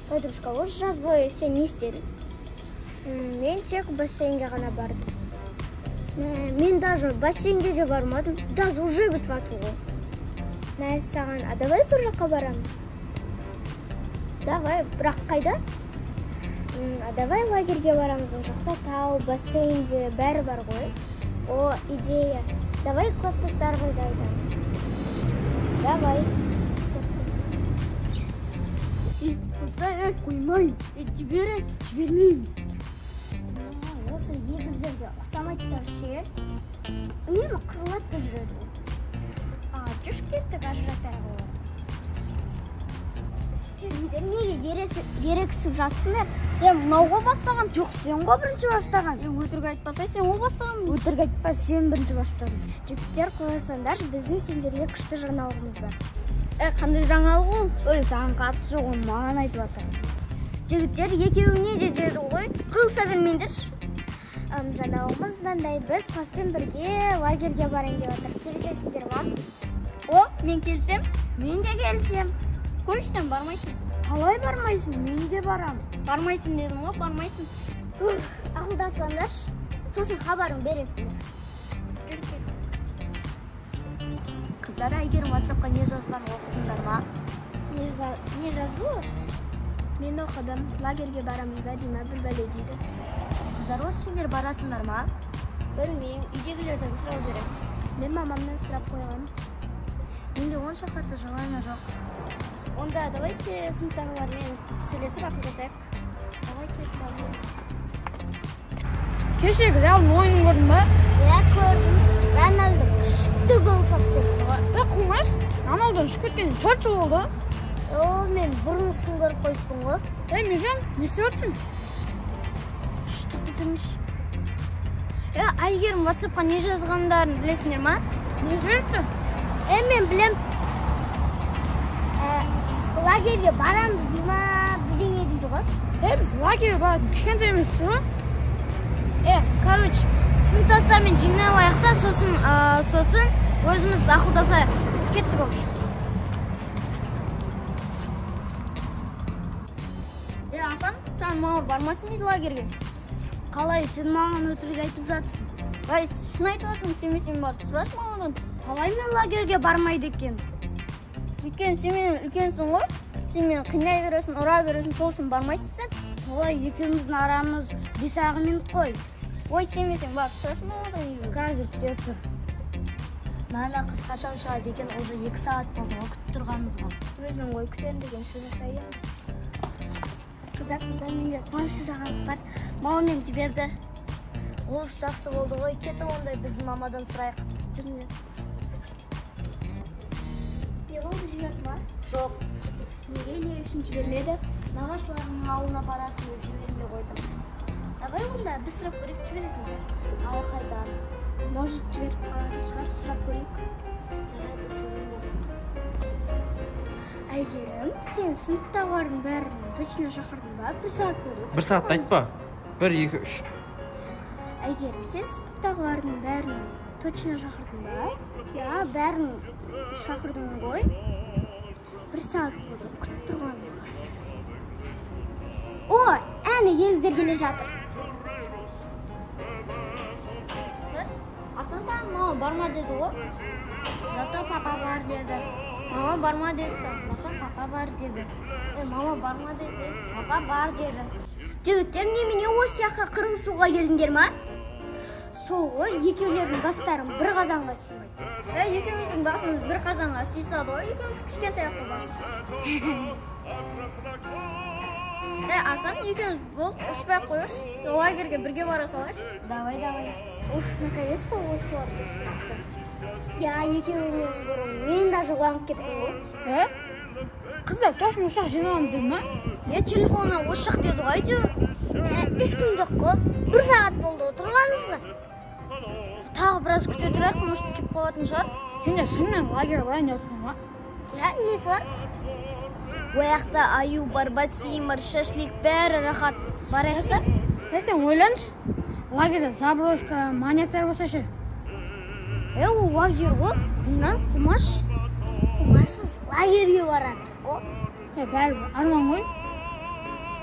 Подружка, осы жаз бойы сен не істедің? Мен тек бассейнге ғана бардым. Мен даже бассейнге де бармадым. Даже уже бітіп жатыр ғой. Мәссаған, а давай бір жаққа барамыз? Давай, бірақ қайда? А давай лагерьге барамыз, ол жақта тау, бассейн де бәрі бар ғой. О, идея. Давай класстастарға да айтамыз. Давай. Қоймаймын. Жібер, жібермеймін. Осы егіздерге ұқсамайды да ше. Үнемі қырылады да жүреді. Жүш кеттік ажыратайық олар. Сендер неге ерегісіп жатсыңдар? Мынау ғой бастаған. Жоқ, сен ғой бірінші бастаған. Өтірік айтпаса, сен ғой бастаған. Өтірік айтпа, сен бірінші бастадың. Жігіттер, қойсаңдар, біздің сендерге күшті жаңалығымыз бар. Қандай жаңалық ол? Ой, саған қатысы жоқ, оны маған айтып жатыр. Жігіттер, екеуіне де деді ғой. Қырылыса бермеңдерші. Жаңалығымыз мынандай, біз класспен бірге лагерьге барайын деп жатыр. Келісесіңдер ма? О, мен келісем. Мен де келісем. Қойшы, сен бармайсың. Қалай бармайсың? Мен де барам. Бармайсың дедім ғой, бармайсың. Ақылдасаңдаршы, сосын хабарын бересіңдер. Қыздар, Әйгерім WhatsApp-қа не жазған оқыдыңдар ма? Не жазды ол? Мен оқыдым. Лагерьге барамыз ба деймін, бір бәле дейді. Қыздар, осы сендер барасыңдар ма? Білмеймін, үйдегілерден сұрау керек. Мен мамамнан сұрап қойғам. Менде онша қатты желание жоқ. Онда давайте сыныптағылармен сөйлесіп ақылдасайық. Давай кеттік. Кешегі Реалдың ойынын көрдің ба? Иә, көрдім. Роналду күшті гол соғып кетті ғой. Қумаш, Роналдоның ұшып кеткеніне 4 жыл болды. О, мен бұрынғысын көріп қойыппын ғой. Мержан, не істеп жатырсың? Тоқтай тұрыңызшы. Әйгерім WhatsApp-қа не жазғандарын білесіңдер ма? Не жіберіпті? Мен білем. Лагерьге барамыз дей ма, бірдеңе дейді ғой. Біз лагерьге баратын кішкентай емеспіз ғой. Короче, сыныптастармен жиналайық та, сосын өзіміз ақылдасайық. Кеттік, в общем. Асан, саған мама бармасын дейді лагерьге. Қалай, сен маған өтірік айтып жатсың? Ай, шын айтып жатырмын, сенбесең барып сұрашы мамадан. Қалай мен лагерьге бармайды екен? Өйткені сен менен үлкенсің ғой. Сен мені қинай бересің, ұра бересің, сол үшін бармайсың сен. Қалай, екеуміздің арамыз 5-ақ минут қой. Ой, сенбесең барып сұрашы мамадан үйге. Қазір күте тұр. Мана қыз қашан шығады екен, уже 2 сағат болды ғой күтіп тұрғанымызға. Өзің ғой күтем деген жасайын. Қыздар, менде қуанышты жаңалық бар. Мамам мені жіберді. Оф, жақсы болды ғой. Кетіп ондай біздің мамадан сұрайық. Жүріңдер. Не болды, жіберді ма? Жоқ. Неге, не үшін жібермеді? Нағашыларыңның ауылына барасың деп жібермей қойдым. Давай онда біз сұрап көрейік, жіберетін шығар. Ал қайдан? Может, жіберіп қалатын шығар, сұрап көрейік. Жарайды, жүріңдер. Әйгерім, сен сыныптағылардың бәрін точно шақырдың ба? 1 сағат бөлек. 1 сағатты айтпа. 1, 2, 3. Әйгерім, сен сыныптағылардың бәрін точно шақырдың ба? Иә, бәрін шақырдым ғой. 1 сағат болды, күтіп тұрғанымызға. О, әне егіздер келе жатыр. Асан, саған мама барма деді ғой. Зато папа бар деді. Мама барма деді саған. Зато папа бар деді. Мама барма деді. Папа бар деді. Жігіттер, немене осы жаққа қырылысуға келдіңдер ма? Сол ғой, екеулерінің бастарын бір қазанға сыймайды. Екеуміздің басымыз бір қазанға сыйсады ғой, екеуміз кішкентай ақ басымыз. Асан, екеуміз болып ұрыспай ақ қояйықшы. Лагерьге бірге бара салайықшы. Давай, давай. Уф, наконец-то осылар достасты. Я екеуінен бұрын мен даже қуанып кеттім ғой. Қыздар, точно осы жақ жиналамыз деді ма? Телефонына осы жақ деді ғой әйтеуір. Ешкім жоқ қой. 1 сағат болды отырғанымызға. Тағы біраз күте тұрайық, может келіп қалатын шығар. Сендер шынымен лагерьге барайын деп жатсыңдар ма? Иә, несі бар? Ол жақта аю бар, бассейн бар, шашлик, бәрі рахат. Барайық та? Сен ойланшы, лагерьде заброшка, маньяктар болса ше? Ол лагерь ғой. Мынан Қумаш. Қумаш, біз лагерьге баратырық қой. Бәрібір арман ғой.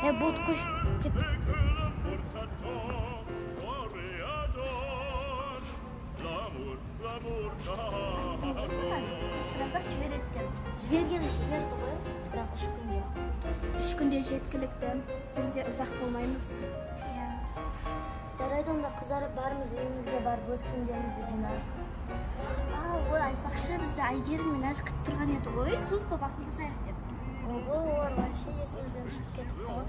Болды қой, кеттік. Айттым ғой саған, біз сұрасақ жібереді деп. Жібергені жіберді ғой, бірақ 3 күнге. 3 күнде жеткілікті, біз де ұзақ болмаймыз. Иә. Жарайды, онда қыздар, барымыз үйімізге барып өз киімдерімізді жинайық. Ой, айтпақшы, бізді Әйгерім мен Нәзік күтіп тұрған еді ғой, сынып болып ақылдасайық деп. Ого, олар вообще есімізден шығып кетіпті ғой.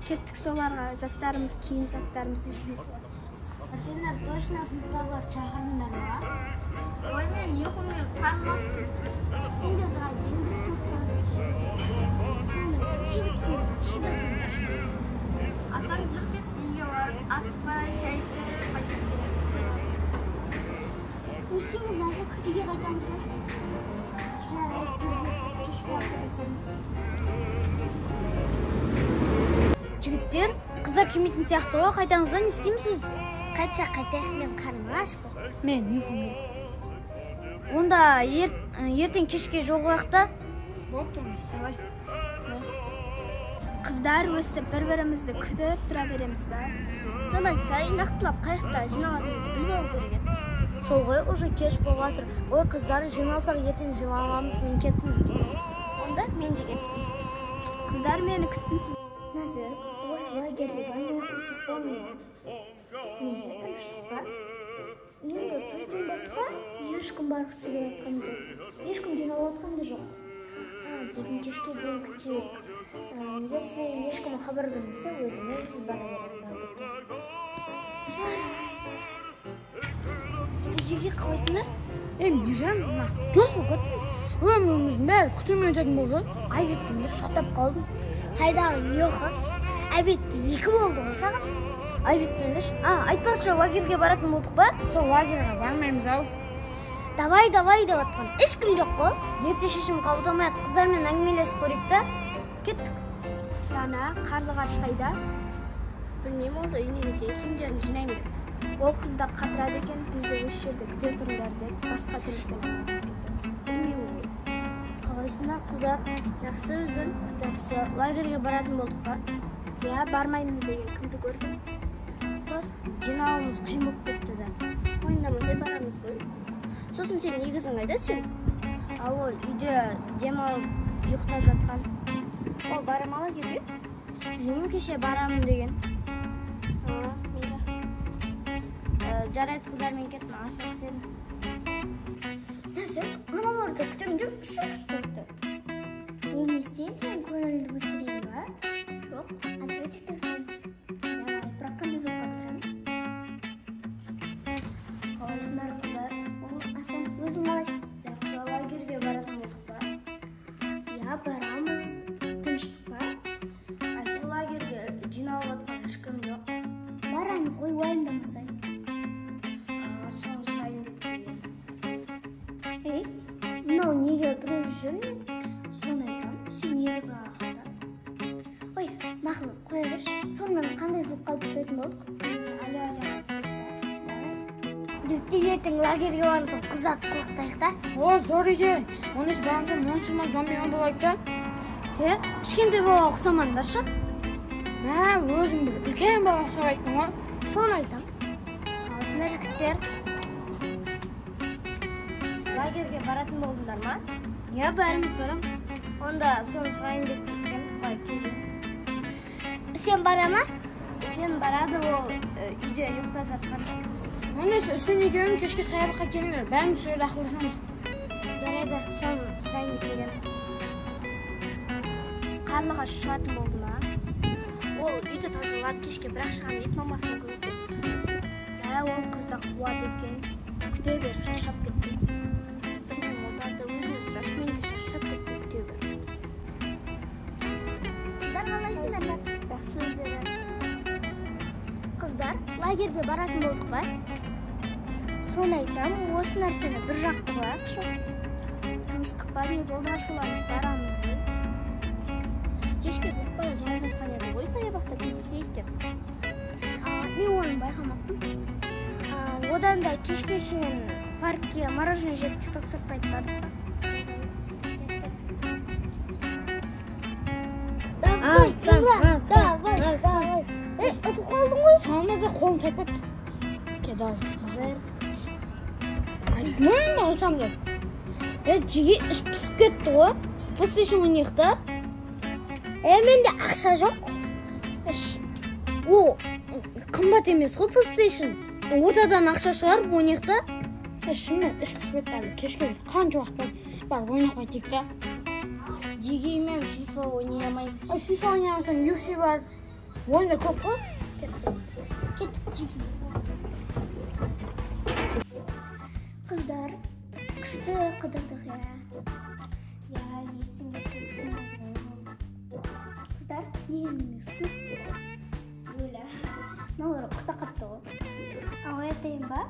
Кеттік соларға, заттарымыз, киім заттарымызды жинай салайық. Сендер точно сыныптағылар шақырдыңдар ма? Ой, мен ұйқым келіп қарным ашып кетті. Сендерді қайтейін, біз 4 сағат ішті. Сонымен жігітсіңдер, шыдасыңдаршы. Асан жүр кет үйге барып, асықпай шай ішіп қайтып келеміз. Не істейміз, Нәзік, үйге қайтамыз ба? Жарайды, жүр кешке ақылдасамыз. Жігіттер, қыздар келмейтін сияқты ғой, қайтамыз ба, не істейміз біз? Қайтсақ қайтайық, мен қарным аш қой. Мен ұйқым келді. Онда ертең кешке жолығайық та. Бопты, давай. Қыздар өстіп бір-бірімізді күтіп тұра береміз ба? Соны айтса, нақтылап қаяқта жиналатынымызды білмеу керек еді. Сол ғой, уже кеш болып жатыр. Ой, қыздар, жиналсақ ертең жиналамыз, мен кеттім. Онда мен де кеттім. Қыздар, мені күтпейсің. Нәзік, осы лагерьге бармай ақ қойсақ болмай ма? Неге, тыныштық па? Енді бізден басқа ешкім барғысы келіп жатқан жоқ. Ешкім жиналып жатқан да жоқ. Бүгін кешке дейін күтейік. Если ешкім хабар бермесе, өзіміз бара береміз лагерьге. Жарайды. Жеке қалайсыңдар? Мержан, мына жоқ болып кеттің. Өміріміздің бәрі күтумен өтетін болды. Обедпен де ұйықтап қалдым. Қайдағы ұйқы? Обедке 2 болды ғой сағат. Обедпен де. Айтпақшы, лагерьге баратын болдық па? Сол лагерьге бармаймыз ау. Давай, давай деп атқан ешкім жоқ қой. Ерте шешім қабылдамай қыздармен әңгімелесіп көрейік та. Кеттік. Дана, Қарлығаш қайда? Білмеймін, ол да үйіне кетейік, киімдерін жинаймын деп. Ол қыз да қатырады екен, бізді осы жерде күте тұрыңдар деп басқа тірлікпен айналысып кетті. Білмеймін ол. Қалайсыңдар, қыздар? Жақсы, өзің? Жақсы. Лагерьге баратын болдық па? Иә, бармаймын деген кімді көрдің? Просто жиналуымыз қиын болып кетті да. Мойындамасай барамыз ғой. Сосын сен негізің қайда сен? Ал ол үйде демалып ұйықтап жатқан. Ол бара ма лагерьге? Білмеймін, кеше барамын деген. Мейлі. Жарайды, қыздар, мен кеттім, асық сен. Нәзік, аналарды күтемін деп ұшып кетті. Мен не істейін, сен көңіліңді көтерейін ба? Жоқ, антибиотикті күтеміз. Давай, бірақ қандай звукқа тұрамыз? Қалайсыңдар, қыздар? О, Асан, өзің қалайсың? Жақсы, лагерьге баратын болдық па? Иә, барамыз. Тыныштық па? Әсел, лагерьге жиналып жатқан ешкім жоқ. Барамыз ғой, уайымдамасай. Соны сұрайын деп келгенмін. Ей, мынау неге біреу жүр ме? Соны айтам, сен не қызға ақылда? Ой, мақұл, қоя берші. Сонымен қандай звук қалып түсіретін болдық? Алло, алло, түсірейік та. Давай. Жігіттер, ертең лагерьге барып қыздарды қорқытайық та. О, зор идея. Оны біз барамыз, монстр ма, зомби ма болайық та. Кішкентай балаға ұқсамаңдаршы. Мә, өзің бір үлкен бала ұқсап айттың ғой. Соны айтам. Қалайсыңдар, жігіттер? Лагерьге баратын болдыңдар ма? Иә, бәріміз барамыз. Онда соны сұрайын деп кеткем, былай келейін. Үсен бара ма? Үсен барады, ол үйде ұйықтап жатқан. Онда Үсен екеуің кешке саябаққа келіңдер, бәріміз сол жерде ақылдасамыз. Жарайды, соны сұрайын деп келгенмін. Қарлығаш шығатын болды ма? Ол үйді тазалап кешке бірақ шығамын дейді, мамасына көмектесіп. Ол қыз да қуады екен. Күте беріп шаршап кеттім. Білмеймін, ол барды өзіне сұрашы, мен де шаршап кеттім күте беріп. Қыздар, қалайсыңдар? Жақсы, өздері. Қыздар, лагерьге баратын болдық па? Соны айтам, осы нәрсені бір жақты қылайықшы. Тыныштық па, не болды, ашуланып барамыз ғой. Кешке көп бала жиналып жатқан еді ғой, саябақта кездесейік деп. Мен оны байқамаппын. Одан да кешке шейін паркке мороженое жеп тикток түсіріп қайтпадық па? Асан, Ұтылып қалдың ғой. Саған да қолым тайып кетті. Кел, давай. 1, 3. Айтмаймын да ұтсам деп. Жеге іш пісіп кетті ғой. PlayStation ойнайық та. Менде ақша жоқ. Ол қымбат емес қой PlayStation. Ортадан ақша шығарып ойнайық та. Шынымен іш пісіп кетті әлі. Кешке қанша уақыт бар, барып ойнап қайтайық та. Дегенмен FIFA ойнай алмаймын. FIFA ойнамасаң UFC бар. Ойындар көп қой. Кеттік, жеге. Қыздар, күшті қыдырдық, иә. Иә, естен кетпес күн болды ғой. Қыздар, неге үндемейсің? Өлі. Мыналар ұйықтап қапты ғой. Оятайын ба?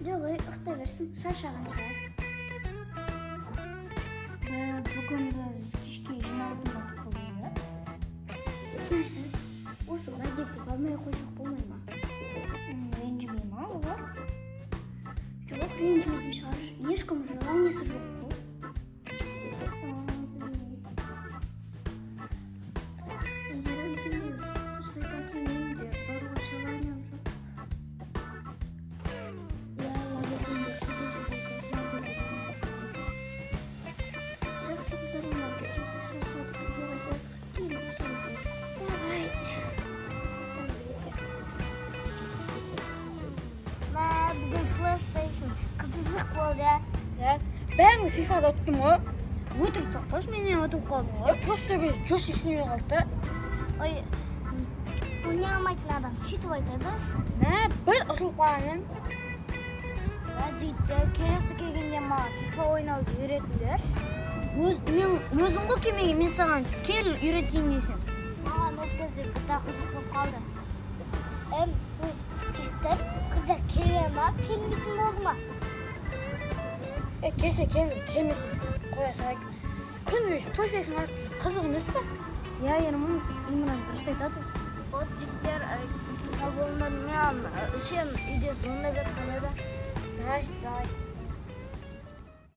Жоқ, ой, ұйықтай берсін, шаршаған шығар. Бүгін біз кешке жиналатын болдық қой өзі. Нәрсе, осы лагерьге бармай қойсақ болмай ма? Ренжімей ма олар? Жоқ, ренжімейтін шығар. Ешкім желаниесі жоқ қой. Әйгерім, сен де дұрыс айтасың, менің де баруға желанием жоқ. Иә, лагерьдің де қызық жері көп, лагерьге бармай. Жақсы қыздар, онда біз кеттік, шаршадық, үйге қайтайық. Кейін көрісеміз ғой. Давайте. Давайте. Мә, бүгін PlayStation қызық болды. Иә, бәрін FIFA-да ұттым ғой. Өтірік соқпашы, менен ұтып қалдың ғой. Просто бір джойстик істемей қалды да. Ой, ойнай алмайтын адам сөйтіп айтады. Мә, бір ұтылып қалған едім. Жігіттер, келесі келгенде маған FIFA ойнауды үйретіңдер. Мен өзің ғой келмеген, мен саған кел үйретейін десем. Маған ол кезде GTA қызық болып қалды. Өз жігіттер, қыздар келе ма, келмейтін болды ма? Келсе кел, келмесе қоя салайық. Күн бойы PlayStation ойнап қызық емес пе? Иә, Ерман, Имран дұрыс айтады. Вот жігіттер, сау болыңдар. Мен Үсен үйде звондап жатқан еді. Давай. Давай.